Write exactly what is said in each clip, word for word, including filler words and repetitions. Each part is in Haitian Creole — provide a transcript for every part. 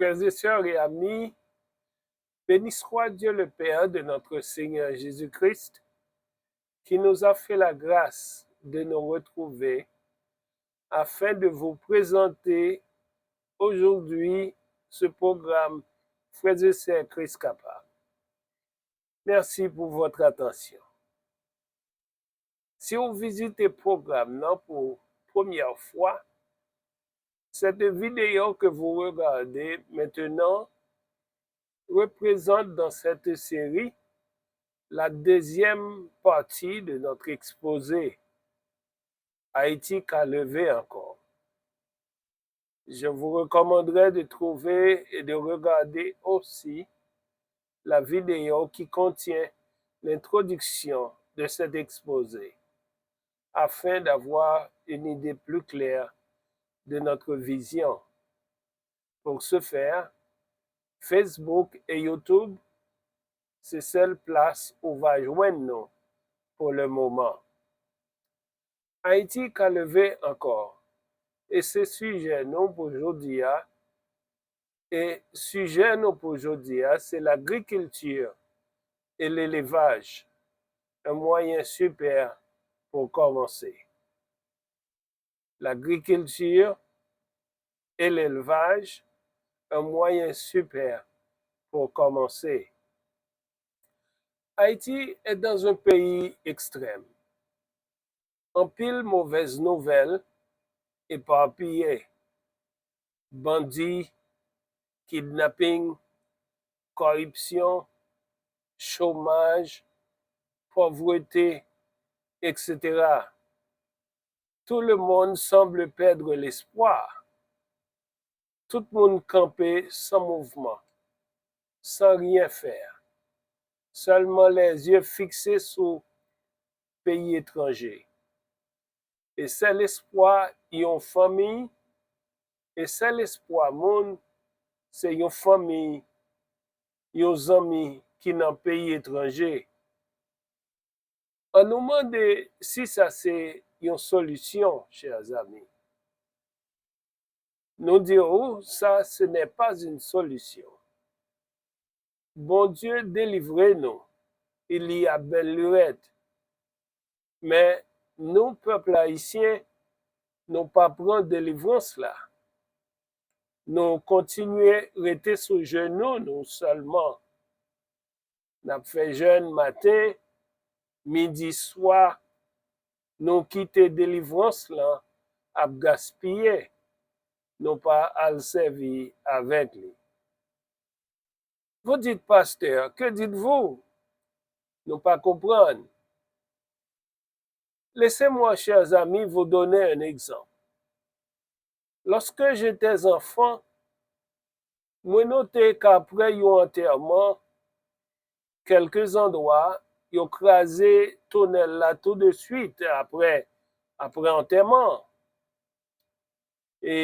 Frères et sœurs et amis, béni soit Dieu le Père de notre Seigneur Jésus-Christ, qui nous a fait la grâce de nous retrouver afin de vous présenter aujourd'hui ce programme Frères et Sœurs Christ Capable. Merci pour votre attention. Si w vizite pwogram nan pou premyè fwa, cette vidéo que vous regardez maintenant représente dans cette série la deuxième partie de notre exposé, Haïti ka leve ankò. Je vous recommanderais de trouver et de regarder aussi la vidéo qui contient l'introduction de cet exposé, afin d'avoir une idée plus claire de notre vision. Pour ce faire, Facebook et YouTube, se sèl plas ou va jwenn nou pour le moment. Ayiti ka leve ankò. E se sijè nou pou jodi a. E sijè nou pou jodi a, se l'agriculture et l'élevage, un moyen super pour commencer. L'agriculture et l'élevage, un moyen super pour commencer. Haïti est dans un pays extrême. Anpil movèz nouvèl epapiye. Bandi, kidnaping, kòripsyon, chomaj, pòvrete, et cetera. Tout le monde semble perdre l'espoir. Tout moun kanpe san mouvman, sans rien faire. Sèlman lèzye fikse sou peyi etranje. E sèl espwa yon fanmi, e sèl espwa moun, se yon fanmi, yon zanmi ki nan peyi etranje. Ann nou mande si sa se yon solisyon, chè zanmi. Nous dirons, ça, ce n'est pas une solution. Bondye delivre nou, il y a belle lurette. Men nou, pèp ayisyen, nou pa pran delivrans la. Nou kontinye rete sou jenou nou sèlman. N ap fè jèn maten, midi, swa. Nou kite delivrans lan ap gaspiye. Nou pa al sèvi avèk li. Vous dites, pasteur, que dites-vous? Nou pa konprann. Laissez-moi, chers amis, vous donner un exemple. Lorsque j'étais enfant, mwen note k aprè yon antèman, kèlke zandwa, yo kraze tonèl la tou de swit aprè, aprè antèman an. E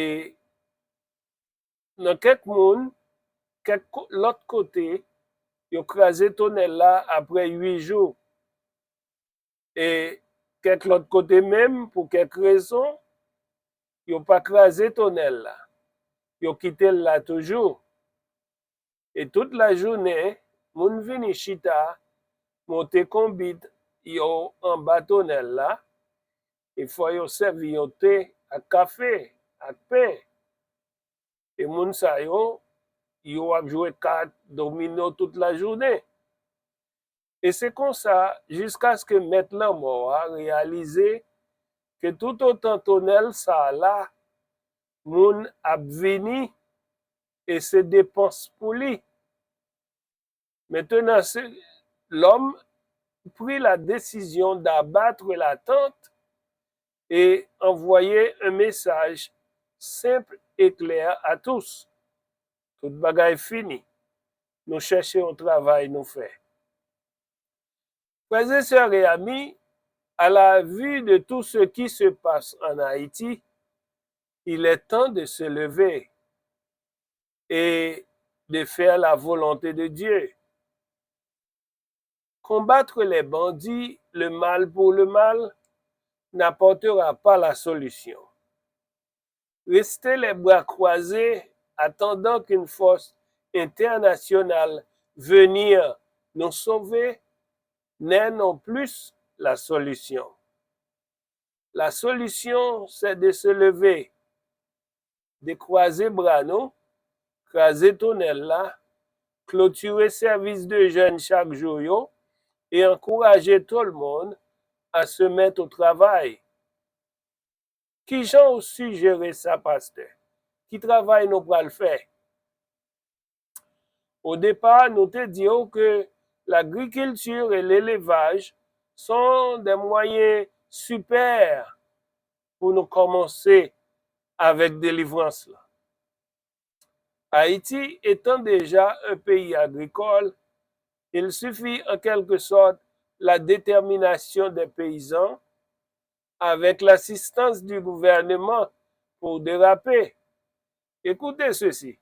nan kèk moun, kèk ko-, lòt kote, yo kraze tonèl la aprè uit jou. E kèk lòt kote menm, pou kèk rezon, yo pa kraze tonèl la. Yo kite l la toujou. E tout lajounen, moun vini chita, monte konbit yo anba tonèl la, e fò yo sèvi yo te ak kafe, ak pen. E moun sa yo, yo ap jwe kat, domino tout lajounen. E se konsa, jiskaske mèt lanmò a reyalize ke toutotan tonèl sa a la, moun ap vini e se depans pou li. Maintenant, ce- l'homme prit la décision d'abattre la tente et envoyer un message simple et clair à tous. Tout bagay fini. Nou chèche yon travay nou fè. Frères et sœurs et amis, à la vue de tout ce qui se passe en Haïti, il est temps de se lever et de faire la volonté de Dieu. Combattre les bandits, le mal pour le mal, n'apportera pas la solution. Rester les bras croisés attendant qu'une force internationale venir nous sauver n'est non plus la solution. La solution, c'est de se lever, de kwaze bra nou, kraze tonèl la, klotire sèvis de jèn chak jou yo, e ankouraje tout le monde à se mettre au travail. Kijan w sijere sa, pastè? Ki travay nou pral fè? Au départ, nou te di w ke lagrikilti e lelevaj sont des moyens super pou nou kòmanse avèk delivrans la. Haïti étant déjà un pays agricole, il suffit en quelque sorte la détermination des paysans avec l'assistance du gouvernement pour déraper. Écoutez ceci.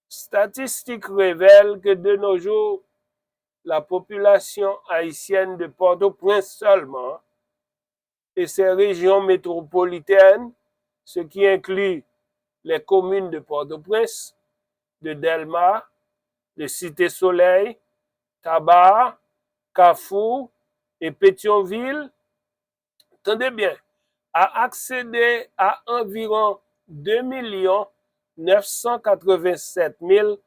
Statistiques révèlent que de nos jours, la population haïtienne de Port-au-Prince seulement et ses régions métropolitaines, ce qui inclut les communes de Port-au-Prince, de Dèlma, de Cité Soleil, Tabar, Kafou et Pétion-Ville, tande byen, a accédé à environ deux millions neuf cent quatre-vingt-sept mille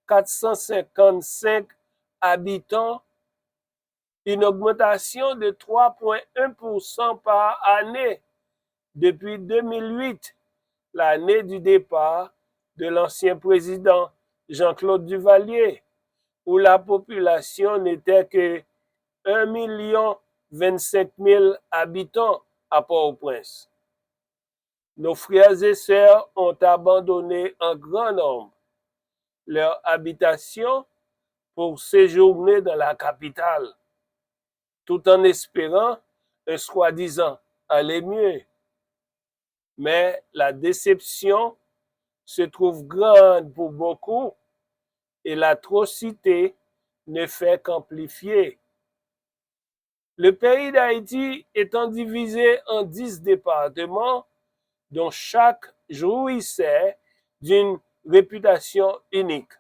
quatre cent cinquante-cinq habitants, une augmentation de trois point un pour cent par année depuis deux mille huit, l'année du départ de l'ancien président Jean-Claude Duvalier, où la population n'était que un million vingt-cinq mille habitants à Port-au-Prince. Nos frères et sœurs ont abandonné en grand nombre leur habitation pour séjourner dans la capitale, tout en espérant un soi-disant aller mieux. Mais la déception se trouve grande pour beaucoup et l'atrocité ne fait qu'amplifier. Le pays d'Haïti étant divisé en dix départements dont chaque jouissait d'une réputation unique.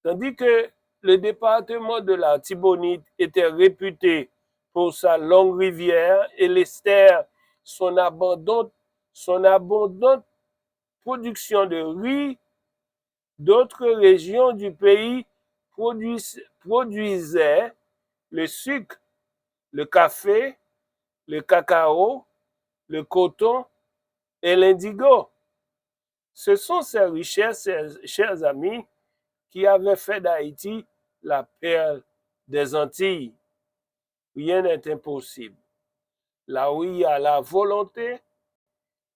Tandis que le département de l'Artibonite était réputé pour sa longue rivière et l'Estère, son abondante, son abondante production de riz, d'autres régions du pays produis- produisaient le sucre, le café, le cacao, le coton et l'indigo. Ce sont ces richesses, chers amis, qui avaient fait d'Haïti la perle des Antilles. Rien n'est impossible. Là où il y a la volonté,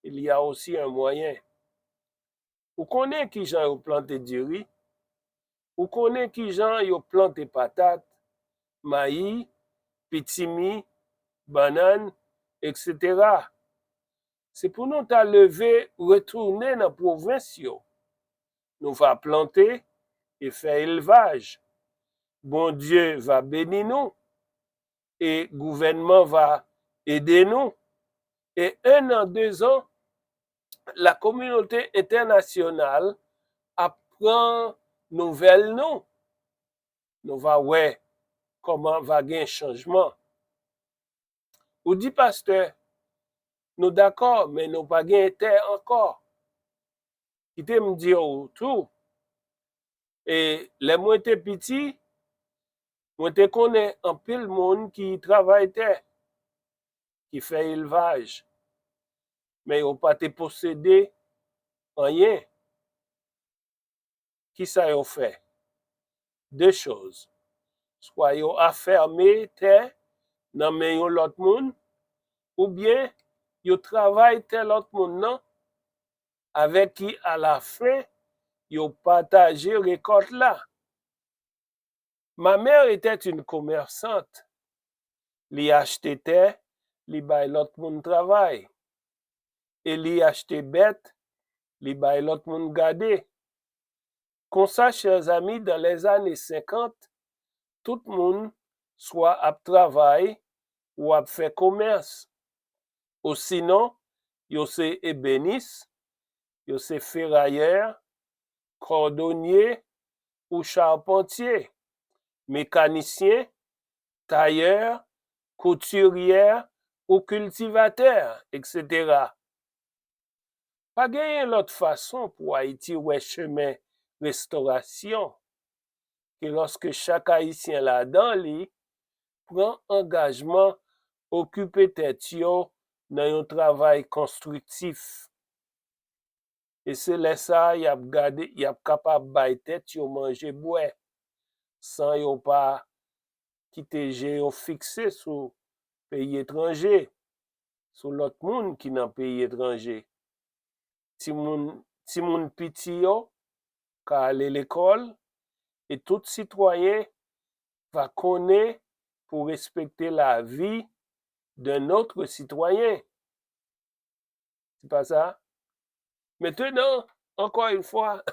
il y a aussi un moyen. Ou konnen kijan yo plante diri, ou konnen kijan yo plante patat, mayi, pitimi, bannann, etsetera. Se pou nou ta leve, retounen nan pwovens yo. Nou va plante e fè elvaj. Bondye va beni nou e gouvènman va ede nou. E un an, deux ans, la communauté internationale ap pran nouvèl nou. Nou va wè kòman va gen chanjman. Ou di, pastè, nou dakò, men nou pa gen tè ankò. Kite m di w tou, e lè mwen te piti, mwen te konnen anpil moun ki travay tè, ki fè elvaj, men yo pa te posede anyen. Kisa yo fè? De choz. Swa yo afème tè nan men yon lòt moun, oubyen yo travay tè lòt moun nan, avèk ki alafen yo pataje rekòt la. Ma mère était une commerçante. Li achte tè, li bay lòt moun travay. E li achte bèt, li bay lòt moun gade. Konsa, chers amis, dans les années cinquante, tout moun swa ap travay ou ap fè komès. Osinon, yo se ebenis, yo se ferayè, kòdonye ou chapantye, mekanisyen, tayè, koutiryè ou kiltivatè, etsetera. Pa genyen lòt fason pou Ayiti wè chemen restorasyon ke lòske chak Ayisyen ladan li pran angajman okipe tèt yo nan yon travay konstriktif. E se lè sa a y ap gade, y ap kapab bay tèt yo manje bwè, san yo pa kite je yo fikse sou peyi etranje, sou lòt moun ki nan peyi etranje. Timoun, timoun piti yo ka ale lekòl, e tout sitwayen va konnen pou respekte lavi d'un autre citoyen. C'est pas ça? Maintenant, encore une fois,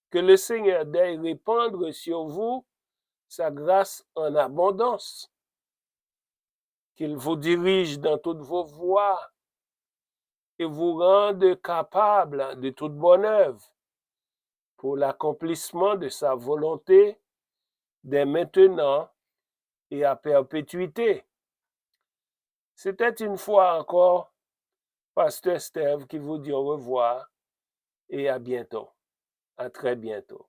que le Seigneur daigne répandre sur vous sa grâce en abondance, qu'il vous dirige dans toutes vos voies et vous rende capable de toute bonne œuvre pour l'accomplissement de sa volonté dès maintenant et à perpétuité. C'était une fois encore Pasteur Steve qui vous dit au revoir et à bientôt. À très bientôt.